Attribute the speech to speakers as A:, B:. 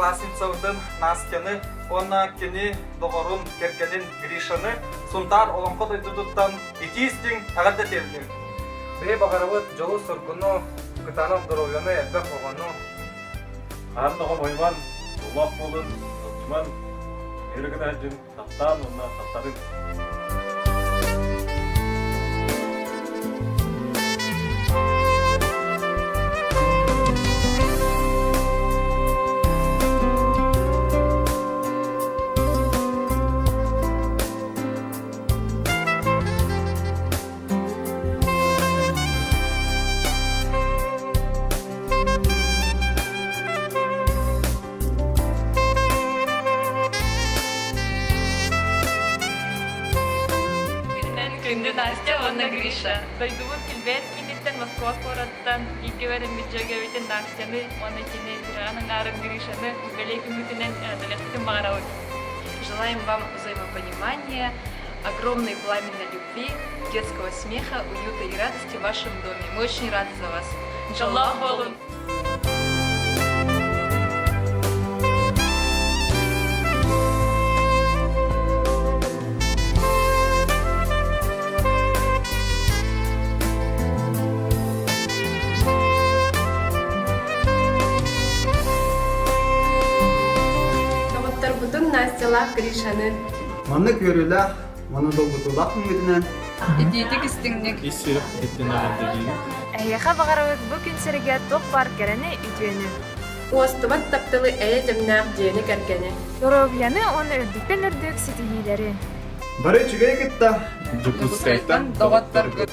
A: одноклассницабытын Настяны уонна кини доҕорун, кэргэнин Гришаны Сунтаар Олоҥхо дойдутуттан итии-истиҥ эҕэрдэ тиэрдиҥ!
B: Биһи баҕарабыт дьолу-соргуну, кытаанах доруобуйаны, элбэх оҕону.
C: Хаһан да хомойуман, улаах буолун, ыалдьыман, үөрэ гына сылдьын, таптаан уонна таптатын.
D: Күндү Настя уонна Гриша. Дойдубут килбээн кииниттэн Москва куораттан бииргэ үөрэммит дьүөгэбитин Настяны уонна кини сүрэҕин аҥаарын Гришаны бэлиэ күммүтүнэн эҕэрдэлиэхпитин баҕарабыт.
E: Желаем вам взаимопонимания, огромной пламенной любви, детского смеха, уюта и радости в вашем доме. Мы очень рады за вас.
D: Дьоллоох буолун!
F: Доҕотторбутун Настялаах Гришаны
G: Маннык үөрүүлээх уонна долгутуулаах күҥҥүтүнэн
E: Итиитик истиҥник
C: Ис сүрэхпититтэн эҕэрдэлиибит.
H: Эһиэхэ баҕарабыт бу күн сиригэр туох баар кэрэни, үтүөнү.
F: Уостубат тапталы эйэ дьэмнээх дьиэни кэргэни.
H: Доруобуйаны уонна үрдүктэн үрдүк ситиһиилэри.
G: Бары үчүгэй кытта
C: Дьокуускайтан доҕотторгут.